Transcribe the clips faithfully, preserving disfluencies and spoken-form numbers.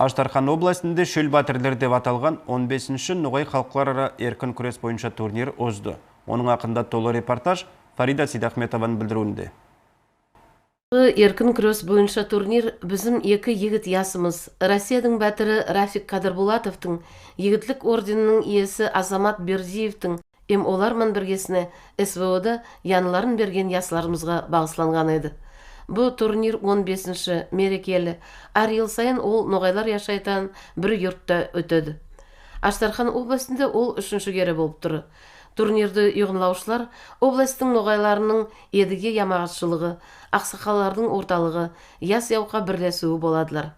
Аштархан областинде «Шоьл баьтирлери» деп аталган он бесинши ногай халклар ара эркин куьрес бойынша турнир озды. Онынъ акында толы репортаж Фарида Сейдахметованынъ билдируьвинде. Эркин куьрес бойынша турнир бизим эки йигит ясымыз, Россиядынъ баьтири Рафик Кадырбулатовтынъ, Йигитлик орденининъ иеси Азамат Бердиевтинъ эм олар ман биргесине СВО-да янларын берген ясларымызга багысланган эди. Бу турнир он бесинши, мерекели, аьр йыл сайын ол ногайлар яшайтан бир юртта оьтеди. Аштархан областинде ол уьшинши кере болып тур. Турнирди уйгынлавшылар областтынъ ногайларынынъ Эдиге ямагатшылыгы, аксакаллардынъ орталыгы, яс-явка бирлесуьви боладылар.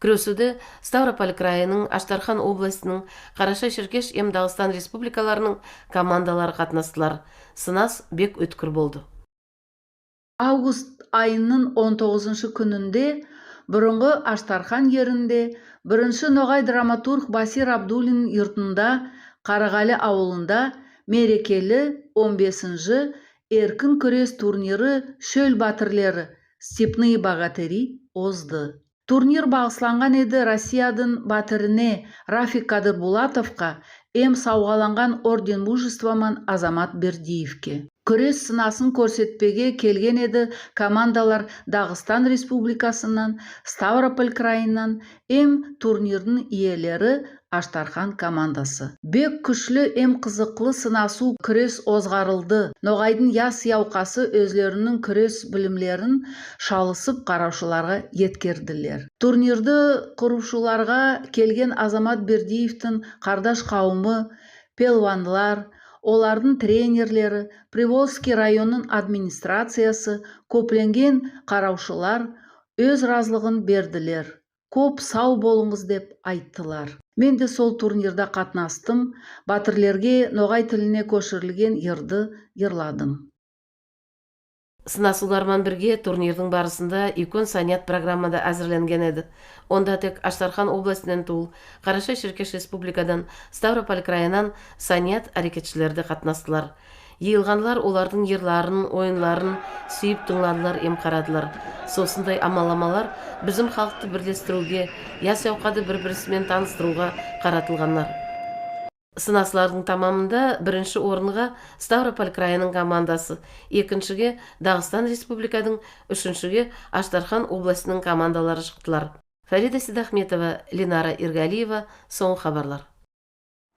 Куьресуьвде Ставрополь крайынынъ, Аштархан областининъ, Карашай-Шеркеш эм Дагыстан республикаларынынъ командалары катнастылар. Сынас бек оьткир болды. Август айынынъ он тогызыншы куьнинде бурынгы Аштархан еринде биринши ногай драматург Басир Абдуллиннинъ юртында, Карагали авылында мерекели он бесинши эркин куьрес турнири «Шоьл баьтирлери», «Степные богатыри» озды. Турнир багысланган эди Россиядынъ баьтирине Рафик Кадырбулатовка эм савгаланган Орден Мужества ман Азамат Бердиевке. Куьрес сынасын коьрсетпеге келген эди командалар Дагыстан республикасыннан, Ставрополь крайыннан эм турнирдинъ иелери Аштархан командасы. Бек куьшли эм кызыклы сынасув, куьрес озгарылды. Ногайдынъ яс-явкасы оьзлерининъ куьрес билимлерин шалысып каравшыларга еткердилер. Турнирди куравшыларга келген Азамат Бердиевтинъ кардаш кавымы, пелванлар, олардынъ тренерлери, Приволжский районнынъ администрациясы, коьпленген каравшылар оьз разылыгын бердилер. Коьп сав болынъыз деп айттылар. Мен де сол турнирде катнастым, баьтирлерге ногай тилине коьширилген йырды йырладым. Сынасувлар ман бирге турнирдинъ барысында уьйкен саният программа да аьзирленген эди. Онда тек Аштархан областиннан тувыл, Карашай-Шеркеш республикадан, Ставрополь крайыннан саният аьрекетшилер де катнастылар. Йыйылганлар олардынъ йырларын, ойынларын суьйип тынъладылар эм карадылар. Сосындай амалламалар бизим халкты бирлестируьвге, яс-явкады бир-бириси мен таныстыруьвга каратылганлар. Сынасувлардынъ тамамында биринши орынга Ставрополь крайынынъ командасы, экиншиге Дагыстан республикадынъ, уьшиншиге Аштархан областининъ командалары шыктылар. Фарида Сейдахметова, Ленара Иргалиева, сонъгы хабарлар.